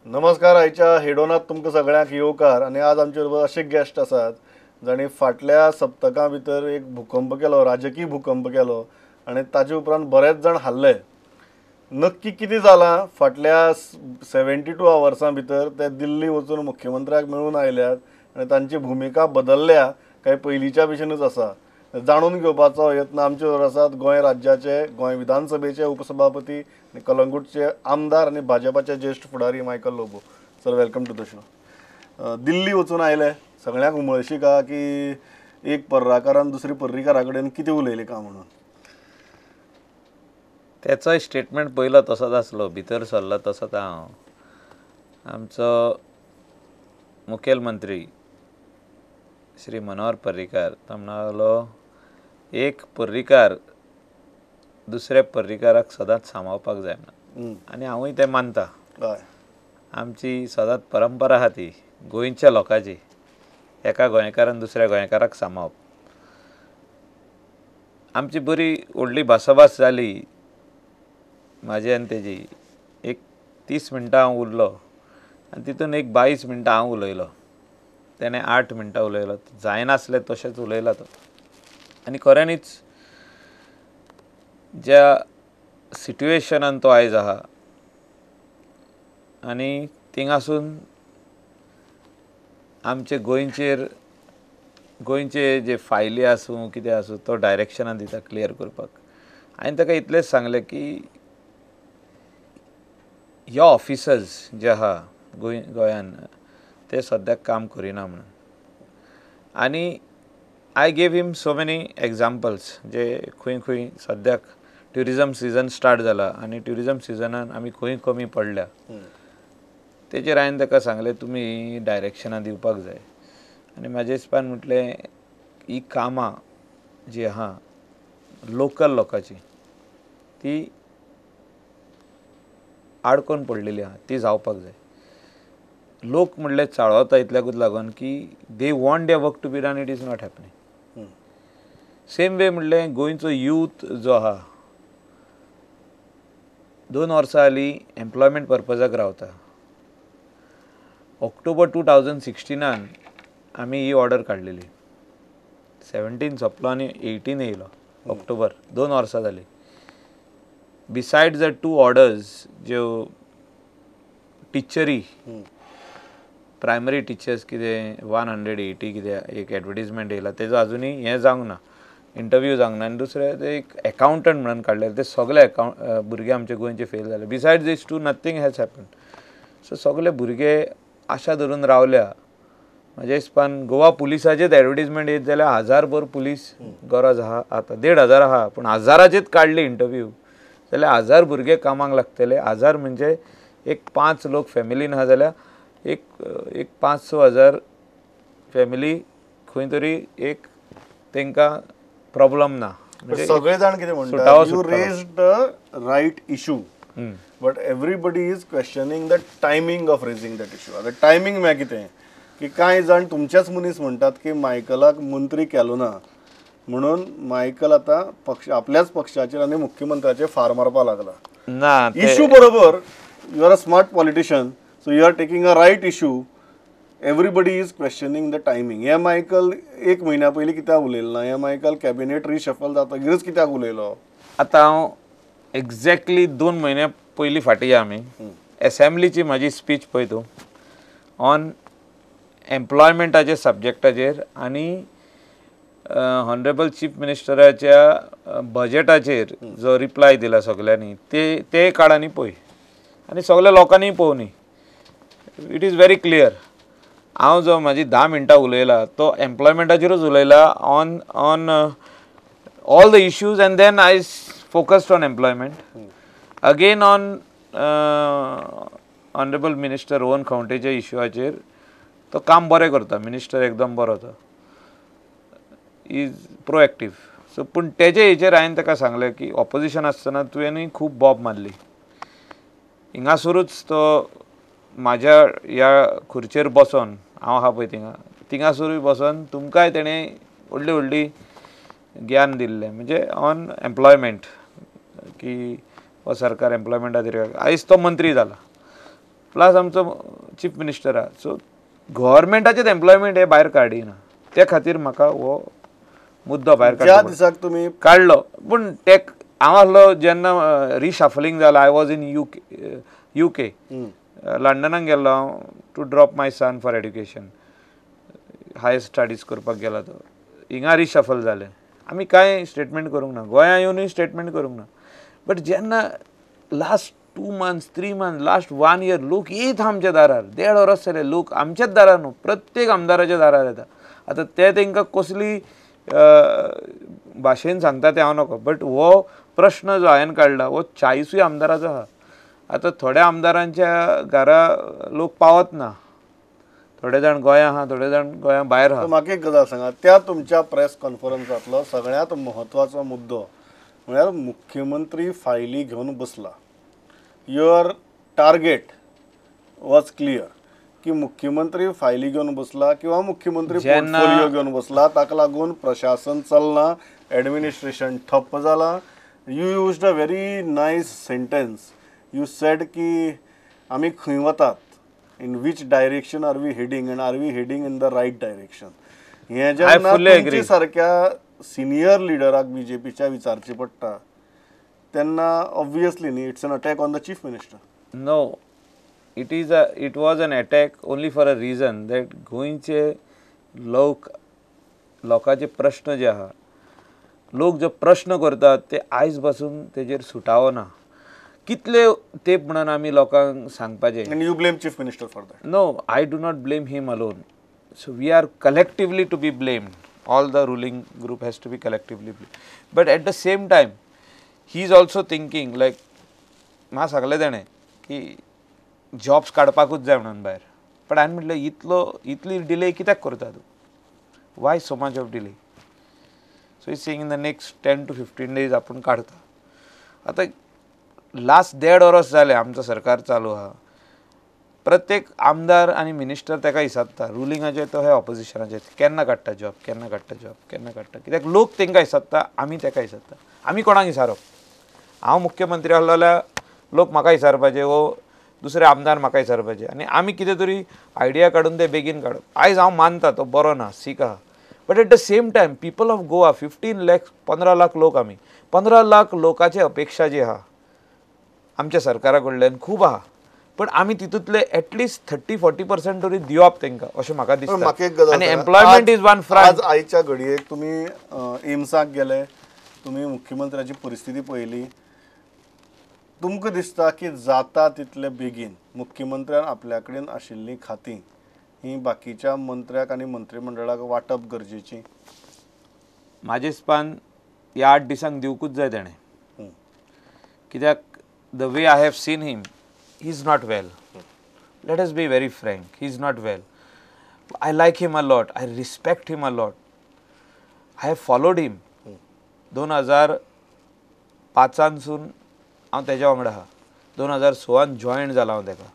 नमस्कार. आयच्या हेडोनात तुमकां सगळ्यांक येवकार आनी आज आमचे बरोबर अशे गेस्ट आसात जांणी फाटल्या सप्तका भितर एक भूकंप केलो, राजकीय भूकंप केलो आनी ताजे उपरांत बरेच जाण हाल्ले. नक्की कितें जालां फाटल्या 72 आवर्सां भितर ते दिल्ली वचून मुख्यमंत्र्याक मेळून आयल्यात आनी तांची भुमिका बदलल्या काय पयलींच्या भशेनूच आसा, जाणून घेवपाचो यत्न आमचे बरोबर आसात गोंय राज्याचे, गोंय विधानसभेचे उपसभापती आनी कलंगूटचे आमदार आनी भाजपाचे ज्येश्ठ फुडारी Michael Lobo. Sir, welcome to the show. Delhi वचून आयले, सगळ्यांक उमळशीक आहा की एक पर्राकारान दुसरी पर्रीकारा कडेन कितें उलयलें का म्हणून. तेचोय स्टेटमेंट पयलो तसोच आसलो, भितर सरलो तसोच हांव. आमचो मुखेलमंत्री श्री मनोहर पर्रीकार तो म्हणालो एक पर्रीकार दुसऱ्या पर्रीकाराक सदांच सांबाळपाक जाय म्हणून, आनी हांवूय तें मानता. आमची सदांच परंपरा आहा ती गोंयच्या लोकांची, एका गोंयकारान दुसऱ्या गोंयकाराक सांबाळप. आमची बरी व्हडली भासाभास जाली म्हाजी आनी तेजी. एक 30 मिनटां हांव उरलो आनी तितून एक 22 मिनटां हांव उलयलो, तेणें 8 मिनटां उलयलो. जायनासलें तशेंच उलयला तो. आनी खऱ्यांनीच ज्या सिट्युएशनान तो आयज आहा आनी थिंगासून आमचे गोंयचेर, गोंयचे जे फायली आसूं कितें आसूं तो डायरेक्शनान दिता क्लियर करपाक. हांवें ताका इतलेंच सांगलें की ह्या ऑफिसर्स जे आहा गोंयान ते सद्याक काम करिना म्हणून. आनी I gave him so many examples जे खंय खंय सद्याक ट्युरिजम सिजन स्टार्ट जाला आनी ट्युरिजम सिजनान आमी खंय कमी पडल्या तेचेर हांवें ताका सांगलें तुमी डायरेक्शनां दिवपाक जाय. आनी म्हाज्या हिसपान म्हटलें ही कामां जी आहा लोकल लोकांची ती आडकोन पडलेली आहा, ती जावपाक जाय. लोक म्हणले चाळवता इतल्याकूच लागून की they want their work to be done, it is not happening. Same way म्हणलें गोंयचो यूथ जो आहा 2 वर्सां जालीं एम्प्लॉयमेंट पर्पजाक रावता. ऑक्टोबर 2016 आमी ही ऑर्डर काडलेली, 17 सोंपलो आनी 18 येयलो ऑक्टोबर, 2 वर्सां जालीं. बिसायड्स the 2 orders ज्यो टिचरी, प्रायमरी टिचर्स कितें 180 कितें एक एडवर्टीजमेंट येयला तेजो आजुनूय हें जावंक ना, इंटरव्यू जावंक ना. आनी दुसरें ते एक एकावंटंट म्हणून काडलें, ते सगळे एकावंट भुरगे आमचे गोंयचे फेल जाले. Besides these 2 nothing has happen. So सगळे भुरगे आशा धरून रावल्या. म्हाज्या हिसपान गोवा पुलिसाचेच एडवर्टीजमेंट येत जाल्यार 1000 पुलीस गरज आहा, आतां 1500 आहा पूण 1000चेच काडली इंटरव्यू जाल्यार 1000 भुरगे कामाक लागतले. 1000 म्हणजे एक 5 लोक फॅमिलीन आहा जाल्यार एक एक 5-6 हजार फॅमिली खंय तरी एक तांकां प्रॉब्लम ना. सगळे जाण कितें म्हणटा, you raise the right issue but everybody is questioning the timing of raising that issue. आतां टायमींग म्हळ्यार कितें की कांय जाण तुमचेच मनीस म्हणटात की मायकलाक मंत्री केलो ना म्हणून मायकल आतां पक्ष आपल्याच पक्षाचेर आनी मुख्यमंत्र्याचेर फार मारपाक लागला. ना इशू बरोबर, you are a smart politician so you are taking a right issue, everybody is questioning the timing. हे मायकल 1 म्हयन्या पयलीं कित्याक उलयलो ना, हे मायकल कॅबिनेट रिशफल जातकीरच कित्याक उलयलो. आतां हांव एक्झॅक्टली 2 म्हयन्या पयलीं फाटीं या आमी एसेंब्लीची म्हाजी स्पीच पळय तूं ऑन एम्प्लॉयमेंटाचे सब्जेक्टाचेर आनी ऑनरेबल चीफ मिनिस्टराच्या बजेटाचेर जो रिप्लाय दिला सगळ्यांनी ते काड आनी पळय आनी सगळ्या लोकांनी पळोवनी. It is very clear. हांव जो म्हाजी 10 मिनटां उलयला तो एम्प्लॉयमेंटाचेरूच उलयला on on all the issues and then I focused on employment. Again on honourable minister Rohan खंवटेच्या इश्यूचेर तो काम बरें करता, मिनिस्टर एकदम बरो तो, is proactive. सो पूण तेजे हेचेर हांवें ताका सांगलें की ऑपोजिशन आसतना तुवेंनूय खूब बोब मारली, हिंगासरूच तो म्हाज्या ह्या खुर्चेर बसोन हांव आहा पळय थिंगा, थिंगासरूय बसोन तुमकांय तेणें व्हडली व्हडली ज्ञान दिल्लें म्हणजे ऑन एम्प्लॉयमेंट की हो सरकार एम्प्लॉयमेंटा खातीर. आयज तो मंत्री जाला, प्लस आमचो चीफ मिनिस्टर आहा. सो गव्हर्मेंटाचेच एम्प्लॉयमेंट हे भायर काडिना, त्या खातीर म्हाका हो मुद्दो भायर ज्या दिसाक तुमी काडलो. पूण ते हांव आसलो जेन्ना रिशाफलिंग जालां, I was in UK, लंडनाक गेल्लो हांव to drop my son for education, higher studies करपाक गेला तो. हिंगा रिशफल जालें, आमी कांय स्टेटमेंट करूंक ना, गोंया येवनूय स्टेटमेंट करूंक ना. बट जेन्ना last 2 months 3 months last 1 year लोक येत आमच्या दारार, 1.5 वर्स जाले लोक आमच्याच दारार न्हू, प्रत्येक आमदाराच्या दारार येता. आतां ते तांकां कसली भाशेन सांगता तें हांव नको, बट हो प्रश्न जो हांवें काडला हो 40 आमदाराचो आहा. आतां थोड्या आमदारांच्या घरा लोक पावत ना, थोडे जाण गोंया आहा, थोडे जाण गोंया भायर आहा. म्हाका एक गजाल सांगा, त्या तुमच्या प्रेस कॉन्फरन्सांतलो सगळ्यांत म्हत्वाचो मुद्दो म्हळ्यार मुख्यमंत्री फायली घेवन बसला. Your target was clear की मुख्यमंत्री फायली घेवन बसला किंवा मुख्यमंत्री पोर्टफोलियो घेवन बसला, ताका लागून प्रशासन चलना, एडमिनिस्ट्रेशन ठप्प जाला. You used a very nice sentence, you said की आमी खंय वतात, in which direction are we heading and are we heading in the right direction. हें जेन्ना तुमचे सारक्या सिनियर लिडराक बीजेपीच्या विचारचें पडटा तेन्ना ऑब्वियसली न्ही it's an attack on the chief minister. No, it was an attack only for a reason that गोंयचे लोक, लोकांचे प्रश्न जे आहा, लोक जो प्रश्न करतात ते आयज पासून तेजेर सुटावो ना. कितले तेप म्हणून आमी लोकांक सांगपाचें. And you blame chief minister for that? No, I do not blame him alone. So we are collectively to be blamed. All the ruling group has to be collectively blamed. But at the same time he is also thinking like म्हाका सांगलें तेणें की jobs काडपाकूच जाय म्हणून भायर. पण हांवें म्हटलें इतली डिले कित्याक करता तूं, why so much of delay? So is saying in the next 10 to 15 days आपूण काडता. आतां लास्ट 1.5 वर्स जालें आमचो सरकार चालू आहा, प्रत्येक आमदार आनी मिनिस्टर ताका विचारता, रुलिंगाचे तो हे ऑपोजिशनाचे, केन्ना काडटा जॉब, केन्ना काडटा जॉब, केन्ना काडटा. कित्याक लोक तांकां विचारता, आमी ताका विचारता. आमी कोणाक विचारप? हांव मुख्यमंत्री आसलो जाल्यार लोक म्हाका विचारपाचे वो दुसरे आमदार म्हाका विचारपाचे, आनी आमी कितें तरी आयडिया काडून ते बेगीन काडप. आयज हांव मानता तो बरो ना, सीक आहा, but at the same time people of Goa 15 lakh 15 lakh लोक, आमी 15 लाख लोकांची अपेक्षा जी आहा आमच्या सरकारा कडल्यान खूब आहा, पण आमी तितूंतले एटलिस्ट 30-40% तरी दिवप तांकां अशें म्हाका दिसता. आनी एम्प्लॉयमेंट is one front. आज आयच्या घडयेक तुमी एम्साक गेले, तुमी मुख्यमंत्र्याची परिस्थिती पळयली, तुमकां दिसता की जाता तितले बेगीन मुख्यमंत्र्यान आपल्या कडेन आशिल्लीं खातीं ही बाकीच्या मंत्र्याक आनी मंत्रीमंडळाक वांटप गरजेची? म्हाजे हिसपान ह्या 8 दिसांक दिवकूच जाय तेणें. कित्याक the way I have seen him, he is not well. Let us be very frank, he is not well. I like him a lot, I respect him a lot, I have followed him. 2005 हांव तेज्या वांगडा आहा, 2006 join जाला हांव तेका,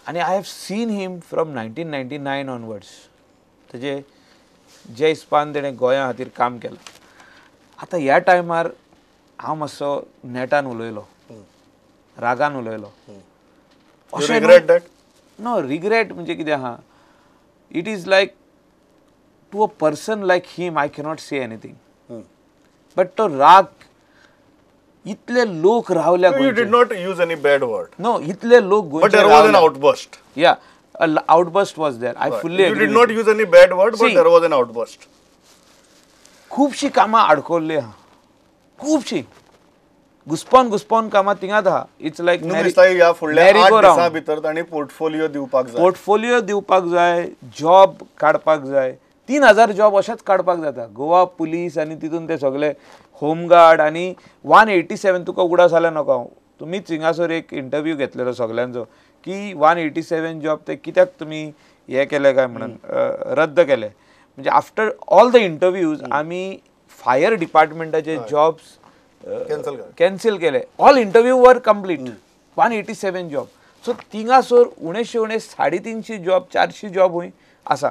आनी I have seen him from 1999 onwards. तेजे जे हिसपान तेणें गोंया खातीर काम केलां. आतां ह्या टायमार हांव मातसो नेटान उलयलो, रागान उलयलो. नो रिग्रेट म्हणजे कितें आहा, it is like to a person like him I cannot say anything. But तो राग, इतले लोक रावल्या. You did not use any bad word. No, इतले लोक. But there was an outburst. Yeah, outburst was there. I fully agree. You did not use any bad word, but there was an outburst. खुबशी कामां अडकवल्ली आहा, खुबशी घुसपोन घुसपोन कामां थिंगात आहा. It's like ह्या फुडल्या 8 दिसां भितर तांणी पोर्टफोलियो दिवपाक जाय, पोर्टफोलियो दिवपाक जाय, जॉब काडपाक जाय. 3000 जॉब अशेंच काडपाक जाता. गोवा पुलीस आनी तितून ते सगळे होमगार्ड आनी 187 तुका उगडास जाल्यार नाका, तुमीच हिंगासर एक इंटरव्यू घेतलेलो सगळ्यांचो की 187 जॉब ते कित्याक तुमी हे केले काय म्हणून रद्द केले. म्हणजे आफ्टर ऑल the interviews आमी फायर डिपार्टमेंटाचे जॉब्स कॅन्सल केले. All interview were complete, 187 job. So थिंगासर उणेशे उणे 350 जॉब 400 जॉब हूंय आसा.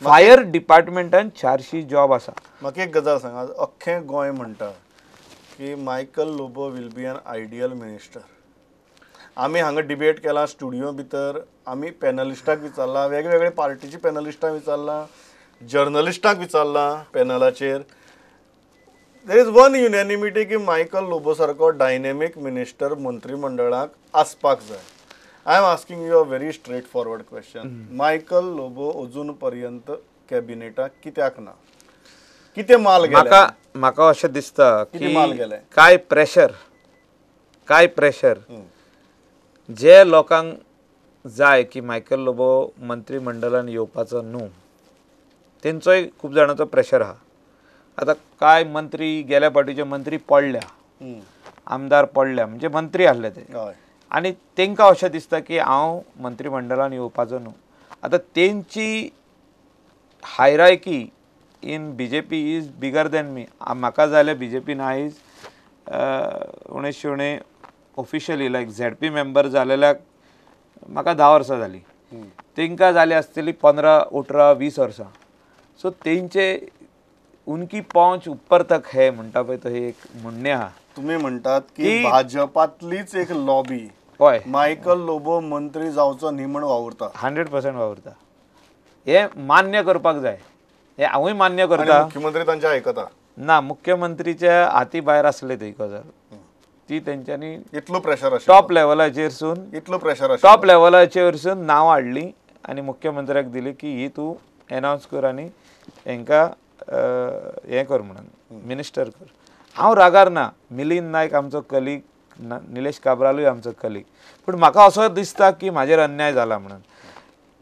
फायर डिपार्टमेंटान 400 जॉब आसा. म्हाका एक गजाल सांगा, अख्खें गोंय म्हणटा की Michael Lobo will be an ideal minister. आमी हांगा डिबेट केला स्टुडियो भितर, आमी पॅनलिस्टाक विचारला, वेगवेगळे पार्टीचे पॅनलिस्टांक विचारला, जर्नलिस्टांक विचारला पॅनलाचेर. There is one unanimity की मायकल लोबो सारको डायनेमीक मिनिस्टर मंत्रीमंडळाक आसपाक जाय. I am asking you a very straight forward question. Michael Lobo अजून पर्यंत कॅबिनेटाक कित्याक ना? कितें माल गेलें? म्हाका अशें दिसता की काय प्रेशर, काय प्रेशर जे लोकांक जाय की मायकल लोबो मंत्रीमंडळान येवपाचो न्हू, तेंचोय खूब जाणांचो प्रेशर आहा. आतां काय मंत्री गेल्या फावटीचे मंत्री पडल्या, आमदार पडल्या, म्हणजे मंत्री आहले ते, आनी तेंकां अशें दिसता की हांव मंत्रीमंडळान येवपाचो न्हू. आतां तेंची hierarchy in BJP is bigger than me. म्हाका जाल्यार बीजेपीन आयज उणें उणें ऑफिशियली लायक झेडपी मेंबर जालेल्याक म्हाका 10 वर्सां जालीं, तेंकां जाली आसतली 15, 18, 20 वर्सां. सो तेंचे उनकी पहुंच ऊपर तक है म्हणटा पळय, तो एक म्हणणें आहा. तुमी म्हणटात की भाजपांतलीच एक लॉबी हय मायकल लोबो मंत्री जावचो न्ही म्हण वावुरता, 100% वावुरता. हें मान्य करपाक जाय, हें हांवूय मान्य करता. मुख्यमंत्री तांचे आयकता ना, मुख्यमंत्रीच्या हाती भायर आसले ती गजाल, ती तेंच्यांनी इतलो प्रेशर टॉप लेवलाचेरसून, इतलो प्रेशर टॉप लेवलाचेरसून नांव हाडली आनी मुख्यमंत्र्याक दिली की ही तूं एनावन्स कर आनी हेंकां हें कर म्हणून, मिनिस्टर कर. हांव रागार ना, मिलिंद नायक आमचो कलीग, निलेश काब्रालूय आमचो कलीग, पूण म्हाका असो दिसता की म्हाजेर अन्याय जाला म्हणून.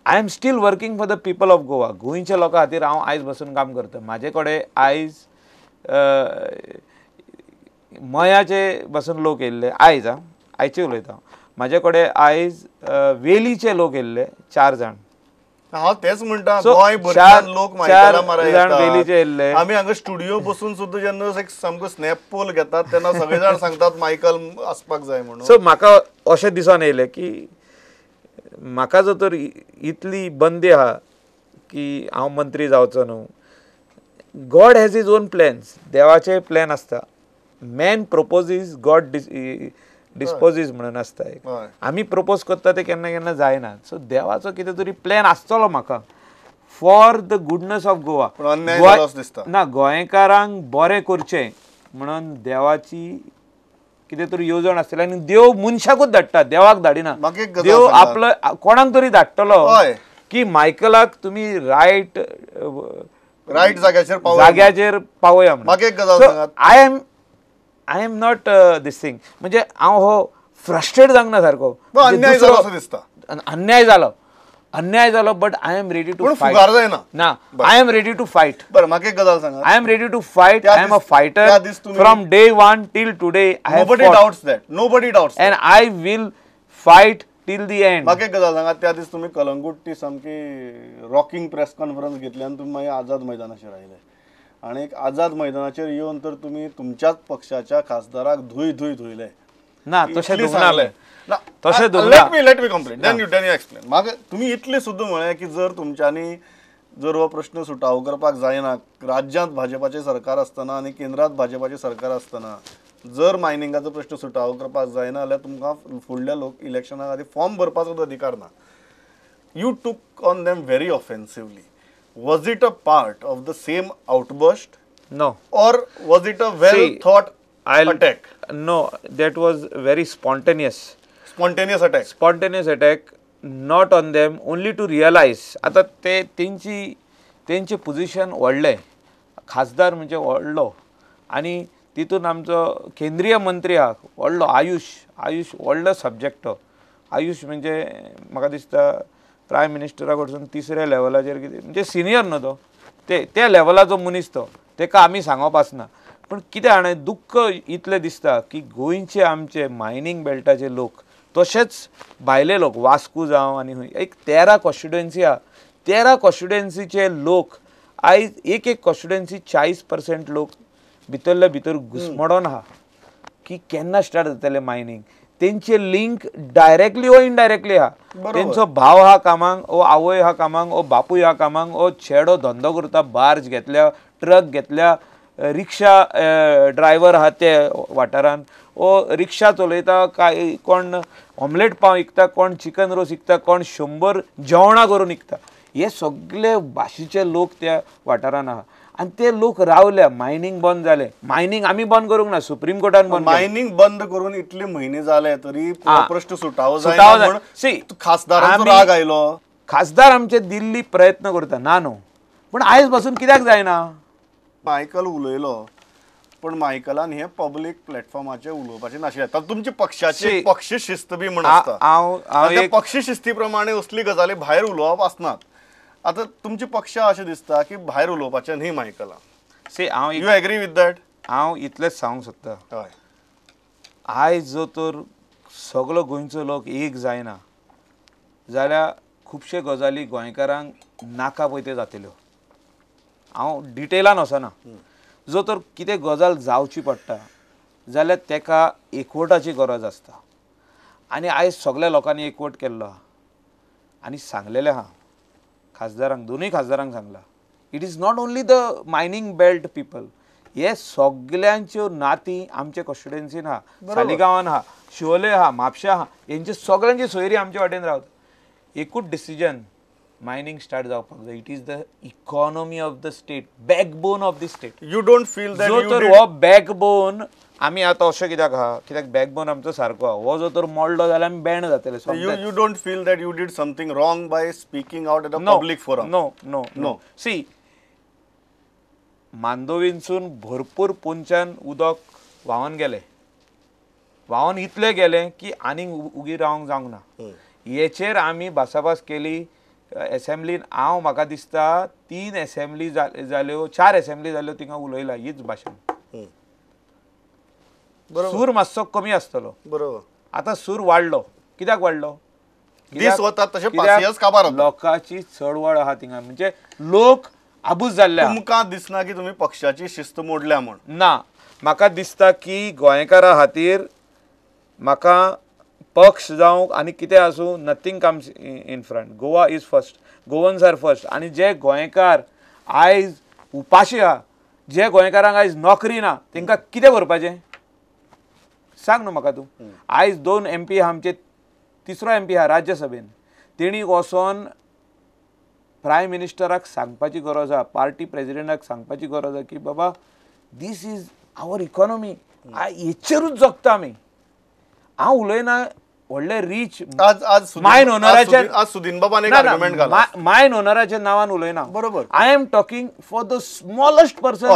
I am still working for the people of Goa. गोंयच्या लोकां खातीर हांव आयज बसून काम करता. म्हाजे कडेन आयज मयाचे बसून लोक येयल्ले, आयज आं, आयचे उलयता हांव. म्हाजे कडेन आयज वेलीचे लोक येयल्ले 4 जाण. हांव तेच म्हणटा, गोंयभरच्यान लोक मायकला मारा येयल्ले. आमी हांगा स्टुडियो बसून सुद्दां जेन्ना एक सामको स्नॅप पोल घेतात तेन्ना सगळे जाण सांगतात मायकल आसपाक जाय म्हणून. सो म्हाका अशें दिसून येयलें की म्हाका जर तर इतली बंदी आहा की हांव मंत्री जावचो न्हू, God has his own plans. देवाचे प्लॅन आसता, मॅन प्रपोजीज गॉड डिस्पोजीज म्हणून आसता. आमी प्रपोज करता ते केन्ना केन्ना जायना. सो देवाचो कितें तरी प्लॅन आसतलो म्हाका for the goodness of Goa. ना, गोंयकारांक बरें करचें म्हणून देवाची कितें तरी येवजण आसतली. आनी देव मनशाकूच धाडटा, देवाक धाडिना. देव आपलो कोणाक तरी धाडटलो की मायकलाक तुमी रायट रायट जाग्याचेर जाग्याचेर पावया म्हणून. I am not this thing, म्हणजे हांव हो फ्रस्ट्रेट जावंक ना सारको. अन्याय जालो दिसता, अन्याय जालो, अन्याय जालो, but I am ready to fight. ना, I am ready to fight. बरं, म्हाका एक गजाल सांगा. I am ready to fight. I am a fighter from day 1 till today. Nobody doubts that, nobody doubts, and I will fight till the end. म्हाका एक गजाल सांगा, त्या दीस तुमी कलंगूट ती सामकी रॉकिंग प्रेस कॉन्फरन्स घेतली आनी तुमी मागीर आझाद मैदानाचेर आयले आनी एक आझाद मैदानाचेर येवन तर तुमी तुमच्याच पक्षाच्या खासदाराक धुय धुय धुयले. ना, तशें सांगलें ना, तशें let me let me complete, then you then you explain. म्हाका तुमी इतलें सुद्दां म्हळें की जर तुमच्यांनी जर हो प्रश्न सुटावो करपाक जायना, राज्यांत भाजपाचें सरकार आसतना आनी केंद्रांत भाजपाचें सरकार आसतना जर मायनिंगाचो प्रश्न सुटावो करपाक जायना जाल्यार तुमकां फुडल्या लोक इलेक्शना खातीर फॉर्म भरपाचो सुद्दां अधिकार ना. You took on them very offensively. Was it a part of the same outburst? No. Or was it a well thought attack? No, that was very spontaneous. Spontaneous attack. Spontaneous attack, not on them, only to realize. आतां ते तेंची तेंचे position व्हडलें, खासदार म्हणजे व्हडलो, आनी तितून आमचो केंद्रीय मंत्री आहा व्हडलो आयुष, आयुष व्हडलो सब्जेक्ट तो. आयुष म्हणजे म्हाका दिसता प्रायम मिनिस्टरा कडसून तिसऱ्या लेवलाचेर कितें, म्हणजे सिनियर न्हू तो, ते त्या लेवलाचो मनीस तो, तेका आमी सांगप आसना. पूण कितें जाणा, दुख्ख इतलें दिसता की गोंयचे आमचे मायनींग बेल्टाचे लोक तशेंच भायले लोक, वास्को जावं आनी खंय एक 13 कॉन्स्टिट्युएन्सी आहा, 13 कॉन्स्टिट्युएन्सीचे लोक आयज एक एक कॉन्स्टिट्युएन्सी 40% लोक भितरल्या भितर घुसमडोन आहा की केन्ना स्टार्ट जातलें मायनींग. तेंचे लिंक डायरेक्टली वो इनडायरेक्टली आहा. तेंचो भाव आहा कामांक, ओ आवय आहा कामांक, ओ बापूय आहा कामांक, ओ चेडो धंदो करता, बार्ज घेतल्या, ट्रक घेतल्या, रिक्षा ड्रायव्हर आहा ते वाठारान ओ रिक्षा चलयता, काय कोण ऑमलेट पाव विकता, कोण चिकन रोस विकता, कोण 100 जेवणां करून विकता. हे सगळे भाशेचे लोक त्या वाठारान आहा आनी ते लोक रावल्या. मायनींग बंद जालें, मायनींग आमी बंद करूंक ना, सुप्रीम कोर्टान बंद. मायनींग बंद करून इतले म्हयने जाले तरी प्रश्न सुटावो जायना. खासदारांचो राग आयलो. खासदार आमचे दिल्ली प्रयत्न करता ना न्हू, पूण आयज पासून कित्याक जायना? मायकल उलयलो पण मायकलान हे पब्लीक प्लॅटफॉर्माचेर उलोवपाचें नाशिल्लें. तुमची पक्षाची पक्ष शिस्त बी म्हण आसता, पक्ष शिस्ती प्रमाणे असली गजाली भायर उलोवप आसनात. आतां तुमची पक्ष अशें दिसता की भायर उलोवपाचें न्ही मायकलान. सी हांव you agree with that? हांव इतलेंच सांगूंक सोदता, हय, आयज जो तर सगलो गोंयचो लोक एक जायना जाल्यार खुबशे गजाली गोंयकारांक नाका पळय त्यो जातल्यो. हांव डिटेलान वचना. जो तर कितें गजाल जावची पडटा जाल्यार तेका एकवटाची गरज आसता आनी आयज सगल्या लोकांनी एकवट केल्लो आहा आनी सांगलेलें आहा खासदारांक, दोनूय खासदारांक सांगलां, it is not only the mining belt people, हे सगल्यांच्यो नातीं आमचे कॉन्स्टिट्युएन्सीन आहा, सालिगांवान आहा, शिवोले आहा, म्हापशा आहा, हेंचे सगल्यांची सोयरी आमचे वाटेन रावता. एकूच डिसिजन मायनिंग स्टार्ट जावपाक जाय. It is the economy of the state, backbone of the state. You don't feel that जो तर हो बॅकबोन आमी आतां अशें कित्याक आहा, कित्याक बॅकबोन आमचो सारको आहा, हो जो तर मोडलो जाल्यार आमी बँड जातले. You don't feel that you did something wrong by speaking out at a public forum? No no no. See, मांडोवींसून भरपूर पोंच्यान उदक व्हांवन गेलें, व्हांवन इतलें गेलें की आनीक उगी रावंक जावंक ना. हेचेर आमी भासाभास केली एसेंब्लीन. हांव म्हाका दिसता 3 एसेंब्ली जाल्यो, 4 एसेंब्ली जाल्यो, थिंगा उलयला हीच भाशण. सूर मातसो कमी आसतलो, बरोबर. आतां सूर वाडलो. कित्याक वाडलो? दीस वतात तशें पासियेंस काबार जाता. लोकांची चळवळ आहा थिंगा, म्हणजे लोक आबूज जाल्ले. तुमकां दिसना की तुमी पक्षाची शिस्त मोडल्या म्हूण? ना, म्हाका दिसता की गोंयकारां खातीर म्हाका पक्ष जावं आनी कितें आसूं, nothing comes in front. Goa is first, Goans are first. आनी जे गोंयकार आयज उपाशी आहा, जे गोंयकारांक आयज नोकरी ना, तांकां कितें करपाचें सांग न्हू म्हाका तूं. आयज 2 MP आहा आमचे, तिसरो MP आहा राज्यसभेन, तेणी वचोन प्रायम मिनिस्टराक सांगपाची गरज आहा, पार्टी प्रेजिडेंटाक सांगपाची गरज आहा की बाबा this is our economy, हेचेरूच जगता आमी. हांव उलयना व्हडले रीच मायन ओनराच्या, मायन ओनराच्या नांवान उलयना, बरोबर. I am talking for the smallest person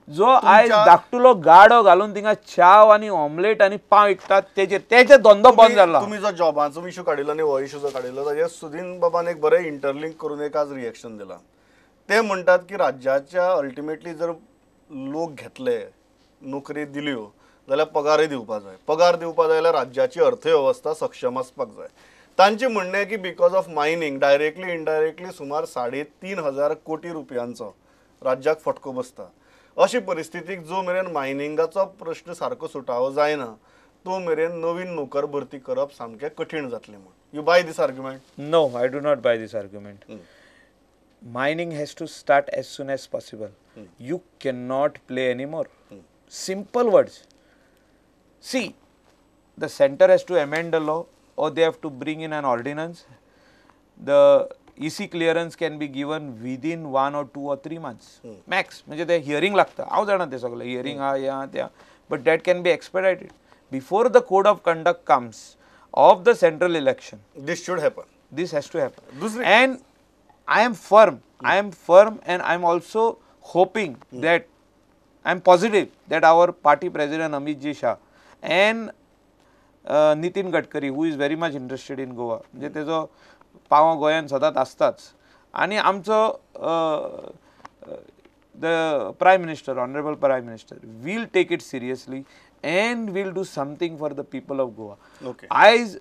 जो आयज धाकटुलो गाडो घालून थिंगा च्याव आनी ऑमलेट आनी पाव विकतात, तेजेर तेजे धंदो बंद जाला. तुमी जो जॉबाचो इशू काडिल्लो आनी हो इशू जो काडिल्लो ताजेर सुदीन बाबान एक बरें इंटरलिंक करून एक आज रिएक्शन दिलां. ते म्हणटात की राज्याच्या अल्टिमेटली जर लोक घेतले, नोकरी दिल्यो जाल्यार पगारय दिवपा जाय, पगार दिवपा जाय जाल्यार राज्याची अर्थवेवस्था सक्षम आसपाक जाय. तांचें म्हणणें की because of mining directly indirectly सुमार 3,500 कोटी रुपयांचो राज्याक फटको बसता. अशी परिस्थितीक जो मेरेन मायनिंगाचो प्रश्न सारको सुटावो जायना तो मेरेन नवीन नोकर भरती करप सामकें कठीण जातलें म्हूण. You buy this argument? No, I do not buy this argument. Mining has to start as soon as possible. You can not play any more. Simple words. See, the center has to amend the law or they have to bring in an ordinance. The EC clearance can be given within 1 or 2 or 3 months max. म्हणजे ते hearing लागता, हांव जाणा ते सगळें hearing आहा, हें आहा तें आहा, but that can be expedited before the code of conduct comes of the central election. This should happen, this has to happen. And I am firm, I am firm and I am also hoping that, I am positive that our party president Amit ji Shah and Nitin Gadkari, who is very much interested in Goa, म्हणजे तेजो पांव गोंयान सदांच आसताच, आनी आमचो the prime minister, honourable prime minister will take it seriously and will do something for the people of Goa. आयज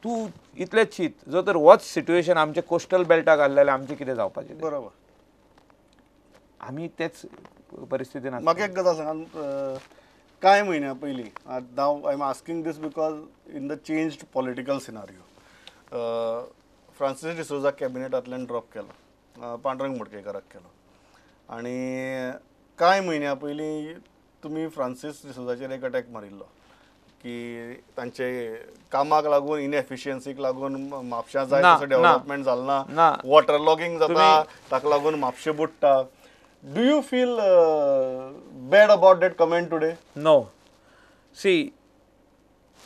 तूं इतलें चिंत, जो तर होच सिट्युएशन आमचे कोस्टल बेल्टाक आसलें जाल्यार आमचें कितें जावपाचें? बरोबर, आमी तेच परिस्थितीन. म्हाका एक गजाल सांगा, कांय म्हयन्या पयलीं, now I am asking this because in the changed political scenario, Francis D'Souza कॅबिनेटांतल्यान drop केलो, पांडुरंग मडकयकाराक केलो, आनी कांय म्हयन्या पयलीं तुमी फ्रांसीस डिसोजाचेर एक अटॅक मारिल्लो की तांचे कामाक लागून इनएफिशियन्सीक लागून म्हापश्यां जाय तसो डेव्हलपमेंट जालें ना, वॉटर लॉगिंग जाता ताका लागून म्हापशें बुडटा. Do you feel bad about that comment today? No. See,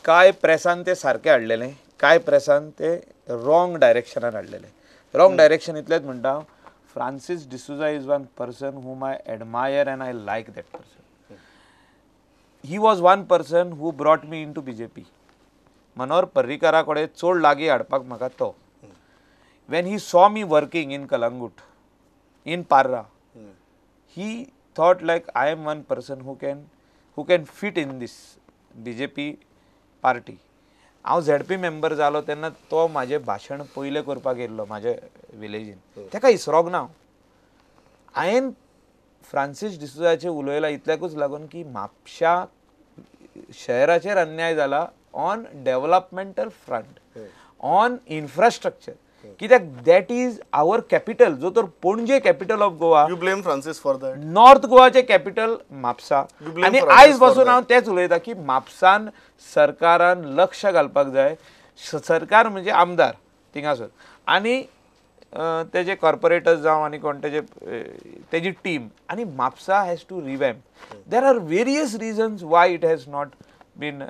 कांय प्रेसान ते सारकें हाडलेलें, कांय प्रेसान ते रॉंग डायरेक्शनान हाडलेलें. रॉंग डायरेक्शन इतलेंच म्हणटा हांव, Francis D'Souza is one person whom I admire and I like that person. He was one person who brought me into BJP. Manohar पर्रीकारा कडेन चड लागीं हाडपाक म्हाका तो. When he saw me working in Calangute, in Parra, he thought like I am one person who can fit in this BJP party. हांव ZP member जालो तेन्ना तो म्हाजें भाशण पयलें करपाक येयल्लो म्हाज्या विलेजीन, ताका इसरोंक ना. हांवें फ्रांसीस डिसोजाचेर उलयलां इतल्याकूच लागून की म्हापशा शहराचेर अन्याय जाला on developmental front, on infrastructure. कित्याक that is our capital, जो तर Panaji capital of Goa. You blame Francis for that? North गोवाचें capital Mapusa. आनी आयज पासून हांव तेंच उलयतां की म्हापसान सरकारान लक्ष घालपाक जाय. सरकार म्हणजे आमदार थिंगासर आनी तेजे कॉर्पोरेटर्स जावं आनी कोण तेजे तेजी टीम आनी Mapusa has to revamp. There are various reasons why it has not been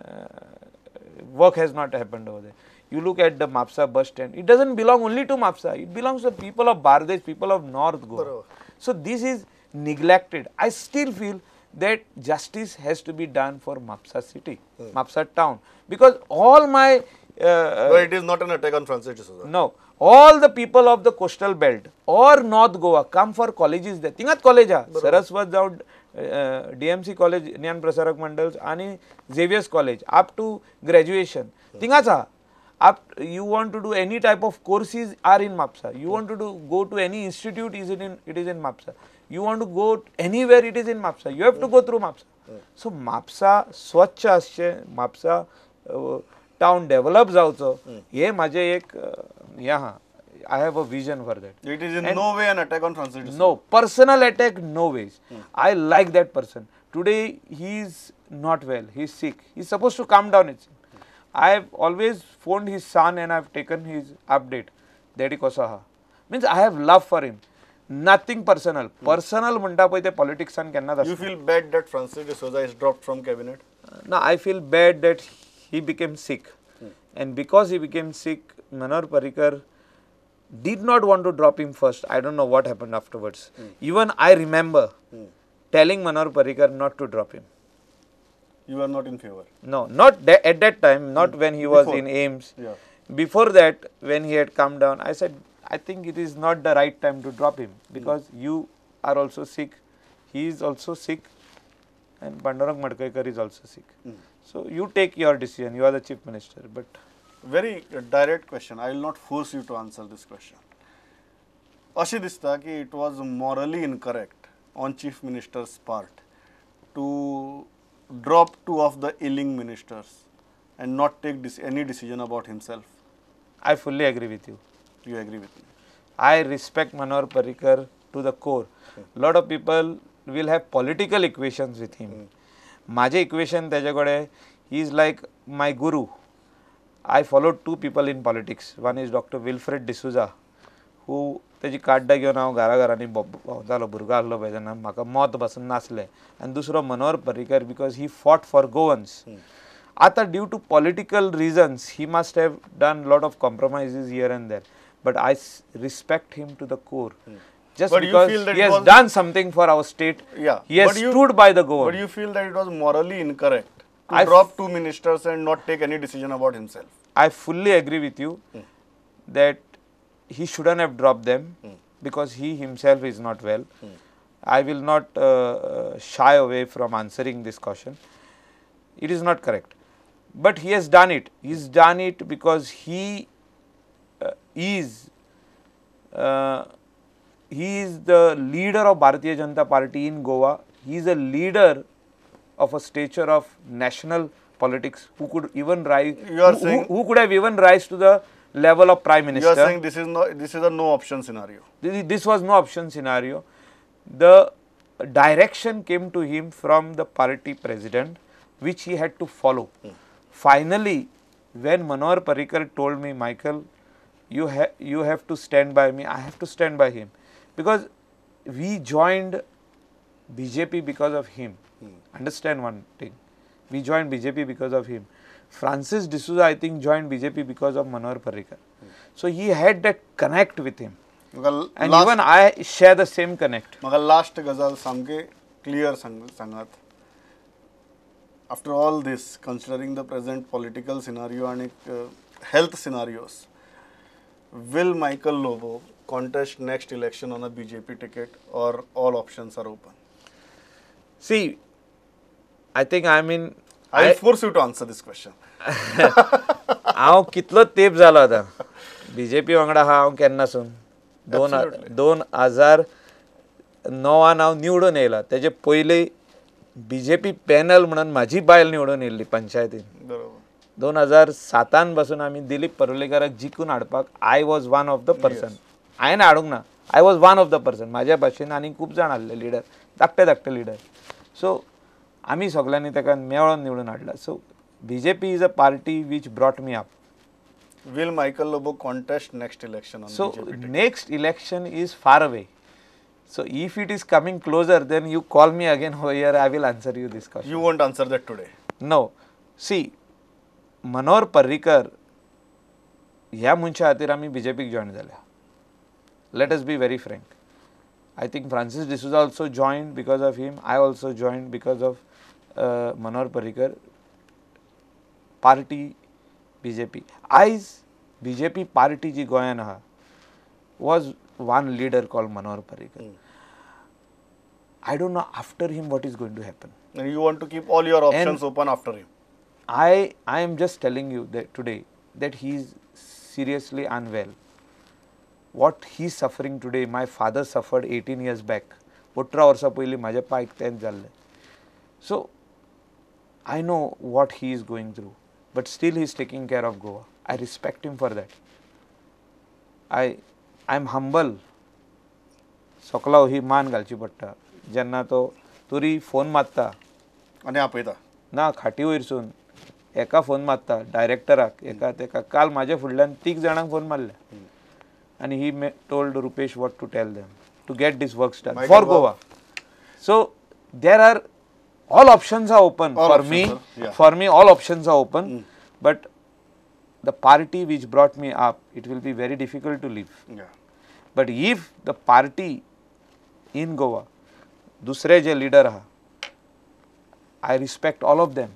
work has not happened over there. You look at the Mapsa bus stand, it doesn't belong only to Mapsa, it belongs to people of Bardez, people of North Goa. So this is neglected. I still feel that justice has to be done for Mapsa city, Mapsa town, because all my... but it is not an attack on Francis D'Souza. No. All the people of the coastal belt or North Goa come for colleges there. Tingat college ha, Saraswat जावं DMC college, Gyan Prasarak Mandal आणि Xavier's college up to graduation. Tingaच हा. Up, you want to do any type of courses are in Mapsa. You want to go to any institute, it is in Mapsa. You want to go anywhere, it is in Mapsa. You have to go through Mapsa. So Mapsa स्वच्छ आसचें, Mapsa town develop जावचो हे म्हाजें एक हें आहा. I have a vision for that. It is in no way an attack on Francis D'Souza. No, personal attack, no ways. I like that person. Today he is not well, he is sick. He is supposed to calm down itself. I have always phoned his son and I have taken his update. Daddy koso aha. Means I have love for him. Nothing personal. Personal म्हणटा पळय ते पॉलिटिक्सान केन्नाच आसना. You feel bad that Francis D'Souza is dropped from cabinet? No, I feel bad that he became sick. And because he became sick, Manohar Parrikar did not want to drop him first. I don't know what happened afterwards. Even I remember telling Manohar Parrikar not to drop him. You are not in favor? No, not at that time, not when he was in AIIMS. Yeah. Before that, when he had come down, I said, I think it is not the right time to drop him because you are also sick, he is also sick, and Pandurang Madkaikar is also sick. So you take your decision, you are the chief minister. But very direct question, I will not force you to answer this question. Ashe dista ki it was morally incorrect on chief minister's part to drop two of the ailing ministers and not take any decision about himself. I fully agree with you. You agree with me? I respect Manohar Parrikar to the core. Lot of people will have political equations with him. Maje equation teje kade, he is like my guru. I followed two people in politics. One is Dr. Wilfred D'Souza, who तेजी काड्डां घेवन हांव घरा घरांनी भोंवतालो, भुरगो आसलो पळय तेन्ना म्हाका मत बसून नासलें. आनी दुसरो Manohar Parrikar, because he fought for Goans. आतां due to political reasons he must have done lot of compromises here and there, but I respect him to the core. Just but because he has done something for our state, he has stood by the Goa. But you feel that it was morally incorrect to drop two ministers and not take any decision about himself? I fully agree with you that he shouldn't have dropped them because he himself is not well. I will not shy away from answering this question. It is not correct. But he has done it. He has done it because he is the leader of Bharatiya Janata Party in Goa. He is a leader of a stature of national politics who could even rise, who could have even rise to the level of Prime Minister. You are saying this is a no option scenario. This was no option scenario. The direction came to him from the party president, which he had to follow. Finally, when Manohar Parrikar told me, Michael, you have to stand by me, I have to stand by him, because we joined BJP because of him. Understand one thing, we joined BJP because of him. Francis D'Souza, I think, joined BJP because of Manohar Parrikar. So he had that connect with him. And even I share the same connect. म्हाका last गजाल सामकी clear सांगात. After all this, considering the present political scenario and health scenarios, will Michael Lobo contest next election on a BJP ticket, or all options are open? See, I think I mean, I will force you to answer this question. हांव कितलो तेप जालो आतां BJP वांगडा हांव केन्नासून 2009 हांव निवडून येयला. तेजे पयलीं बीजेपी पॅनल म्हणून म्हाजी बायल निवडून येयल्ली पंचायतीन. 2007 पासून आमी दिलीप परुलेकाराक जिखून हाडपाक I was one of the person. हांवें हाडूंक ना, I was one of the person. म्हाज्या भाशेन आनी खूब जाण आहले लिडर, धाकटे धाकटे लिडर. सो आमी सगळ्यांनी ताका मेळोन निवडून हाडला. So BJP is a party which brought me up. Will Michael Lobo contest next election on So BJP ticket? Next election is far away. So if it is coming closer, then you call me again over here, I will answer you this question. You won't answer that today? No. See, Manohar Parrikar ह्या मनशा खातीर आमी बीजेपीक join जाल्या. Let us be very frank. I think Francis D'Souza also joined because of him. I also joined because of Manohar Parrikar. Party BJP. आयज BJP party जी गोंयान आहा was one leader called Manohar Parrikar. I don't know after him what is going to happen. And you want to keep all your options open after him? I am just telling you that today that he is seriously unwell. What he is suffering today, my father suffered 18 years back. 18 वर्सां पयलीं म्हाज्या पायक तेंच जाल्लें. So I know what he is going through, but still he is taking care of Goa. I respect him for that. I am humble. सकला ही मान घालची पडटा जेन्ना तो तरी फोन मारता आनी आपयता ना खाटी वयरसून एका फोन मारता डायरेक्टराक एका तेका. काल म्हाज्या फुडल्यान 3 जाणांक फोन मारले आनी he told Rupesh what to tell them to get this work done for Goa. So there are all options are open for me. For me all options are open, but the party which brought me up, it will be very difficult to leave. But if the party in Goa, दुसरे जे leader आहा, I respect all of them.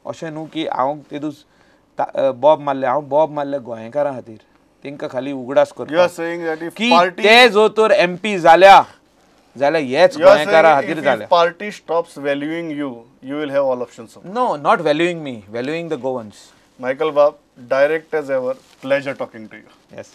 अशें न्हू की हांव तेदूस बॉब मारले, हांव बॉब मारले गोंयकारां खातीर, तेंकां खाली उगडास करता की ते जो तर एमपी जाल्या जाल्यार हेच गोंयकारां खातीर जाल्या. Party stops valuing you, you will have all options. No, not valuing me, valuing the Goans. Michael Bab, direct as ever, pleasure talking to you. Yes.